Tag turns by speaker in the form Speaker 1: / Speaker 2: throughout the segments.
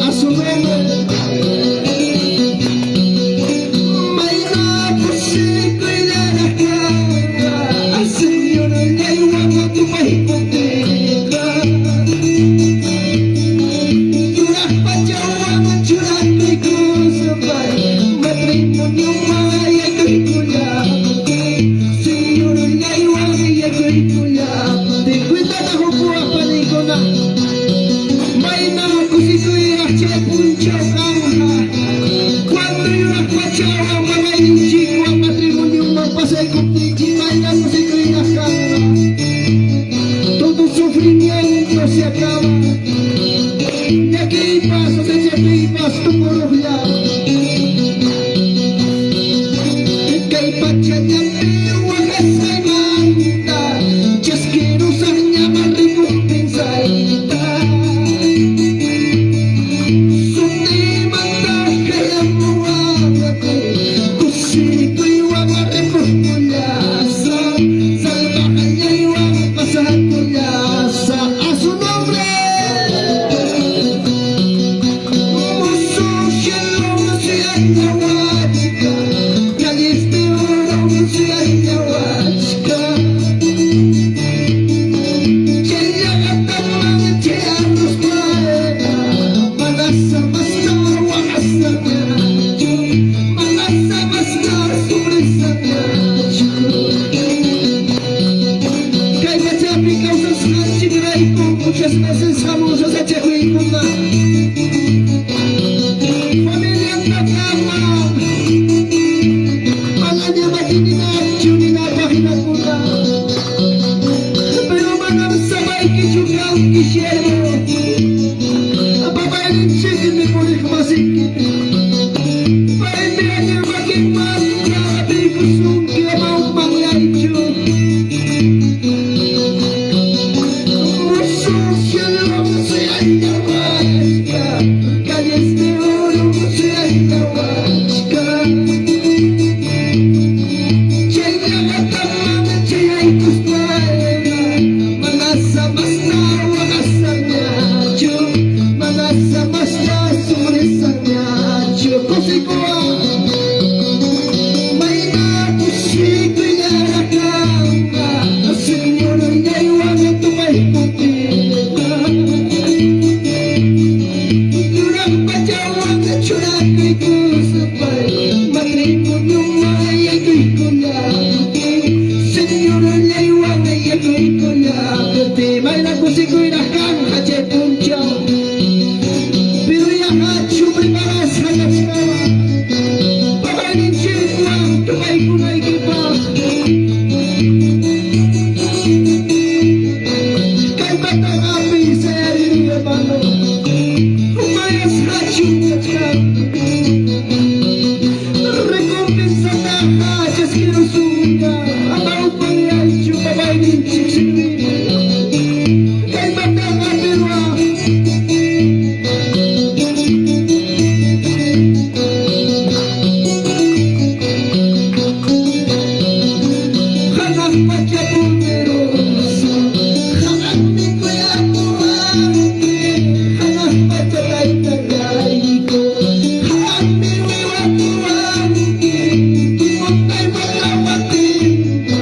Speaker 1: A su nombre. Cuando yuraq pachawan mamayninchikwan matrimonioman pasaykuptinchik mayna kusikuyraq kanqa. Todo sufrimiento se acaba. Llakiypas, sasachakuypas tukuruqlla. Kay pachallapi waqasqaymanta chaskirusaqña recompensayta. Sutiymanta qayamuwaqtinku kusikuywan ripukullasaq, salvaqllaywan pasakullasaq. A su nombre. Musuq cielo suyallawachkan, calles de oro suyallawachkan. Chayllaqataman chayaruspaqa mana samasta waqasaqñachu, mana samasta sufrisaqñachu. Kay pachapi kawsasqanchikrayku muchas veces hamun sasachakuykuna. Familiantakama manaña makininachu ninapaq hinakuna. Pero manam sapaykichu kanki, siervo. Papayninchikmi puriqmasiki. Paymi allin makinmanta hapiykusunki ama hukmanyaychu. Musuq cielo suyallawachkan, calles de oro suyallawachkan. Chayllaqataman chayaykuspaqa mana samasta waqasaqñachu, mana samasta sufrisaqñachu. Kusikuwan mayna kusikuyllaraq kanqa Señorllaywan tupaykuptinqa. Yuraq pachawan churakuykuspay matrimonioman yaykuykullaptin, Señorllaywan yaykuykullaptin, mayna kusikuyraq kanqa chay punchaw. Pero yaqachu preparasqa kachkawan papayninchikwan tupaykunaykipaq? Kallpata hapiy, sayariruy, hermano. Mayasqachu kachkanki? Recompensataqa chaskirusunqa. Ama hukmanyaychu, papayninchik sirviypi. Kallpata hapiruwaq. Hanaq pacha poderoso, qammi kuyakuwanki. Hanaq pacha taytallayku, qammi uywakuwanki. Tukuy watawatinqa,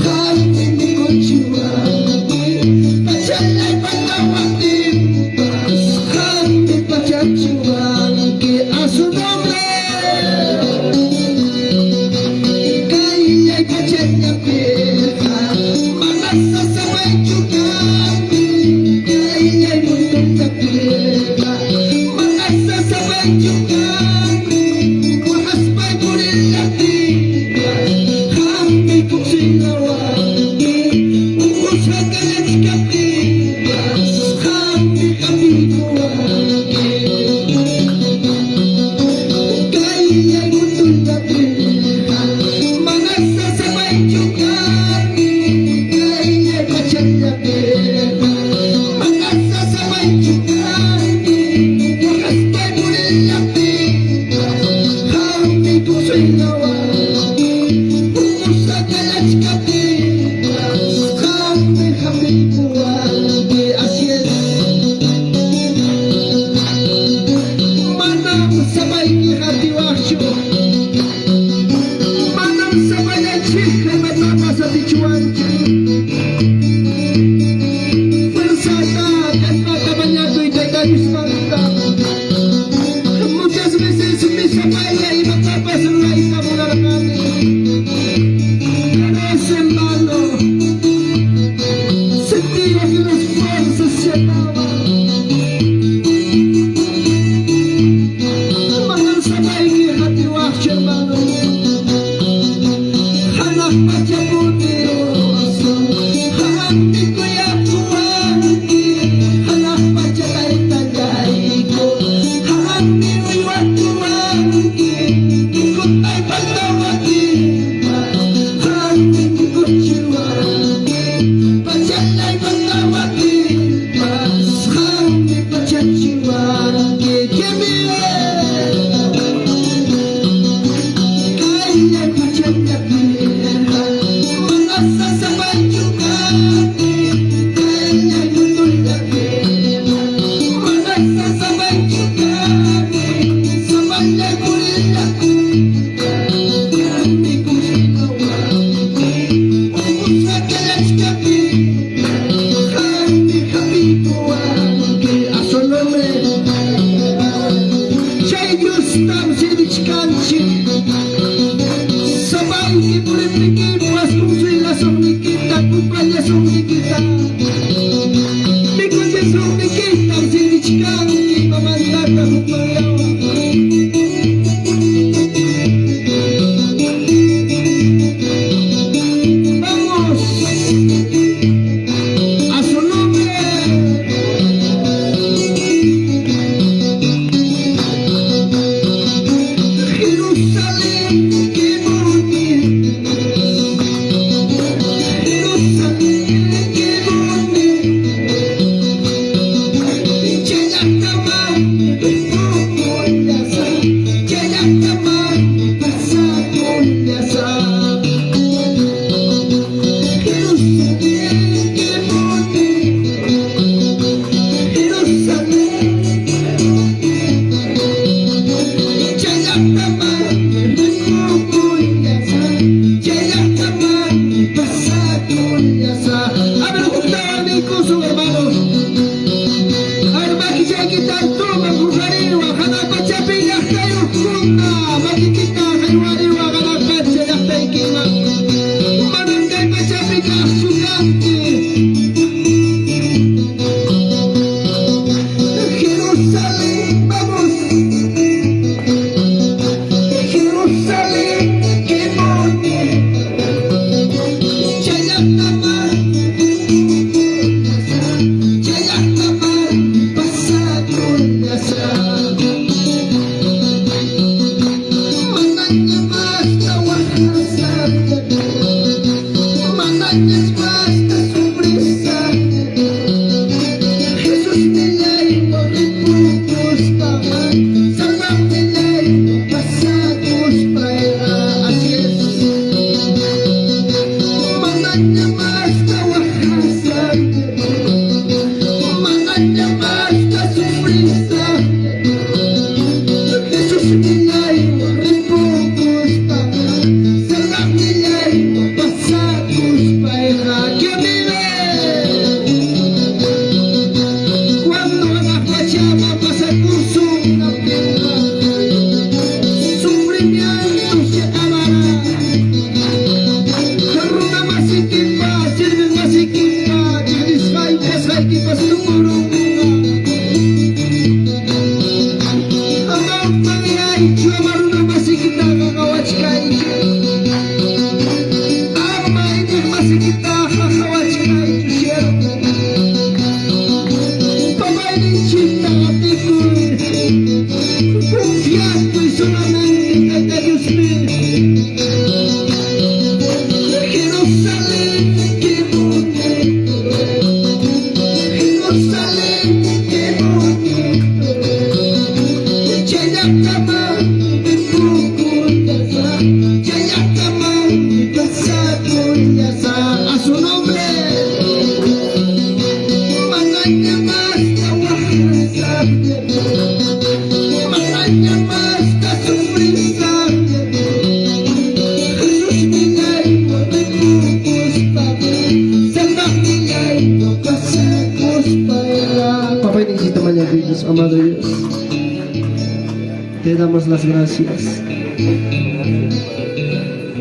Speaker 1: qammi mikuchiwanki. Pachallay patawatinpas, qammi pachachiwanki. A su nombre. Kayllay pachallapiqa mana sasamaychu kanki. Kayllay mundullapiqa mana sasamaychu kanki. Waqaspay purillaptinqa, qammi kusillawanki. Unqusqa kallachkaptinpas, Isrunnikitam servichkanki imamantataq hukmanyawan. Vamos a su nombre. Jerusalén, qué bonito. Jerusalén, qué bonito. Chay llaqtaman ripukullasaq, chay llaqtaman pasakullasaq. Jerusalén, qué bonito. Jerusalén, chay llaqtaman ripukullasaq, chay llaqtaman pasakullasaq. A ver, juntawan hermanos. Armakichaykita altuman huqariwaq hanaq pachapi llaqtayuqkuna makikita haywariwaq hanaq pacha llaqtaykiman manan kay pachapi kaqchu kanki. Jerusalén, vamos. Jerusalén, qué bonito. Chay llaqtaman chay llaqtaman pasakullasaq. Manaña masta waqasaq, manaña masta sufrisaq. Jesusnilláy, ripukuspa, Salvaqnilláy, pasakuspa. Así es. Manaña masta waqasaq, manaña masta sufrisaq. Jesusnilláy, ripukuspa, Salvaqnilláy, pasakuspa. ¿Quién vive? Cuando hanaq pachaman pasakusun sufrimiento se acabará. Runa masikipa, sirviq masikipa, chiqnisqayki tukurunqa. Ama hukmanyaychu, ama runa masikitaqa qawachkaychu. Ama iñiq masikitaqa qawachkaychu, cierto. Papayninchikta qatikuy. Confiando solamente Tayta Diospi. Jerusalén, qué bonito. Jerusalén, qué bonito. Chay llaqtaman ripukullasaq, chay llaqtaman pasakullasaq. A su nombre. Manaña masta waqasaq, manaña masta sufrisaq. Jesusnilláy, ripukuspa, Salvaqnilláy, pasakuspa.
Speaker 2: Papayninchikta mañakuychis, amado Dios. Te damos las gracias.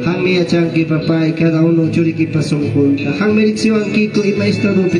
Speaker 2: Qammi yachanki, papay, cada uno churikipa sunqunta. Qammi riqsiwankiku ima estadopi.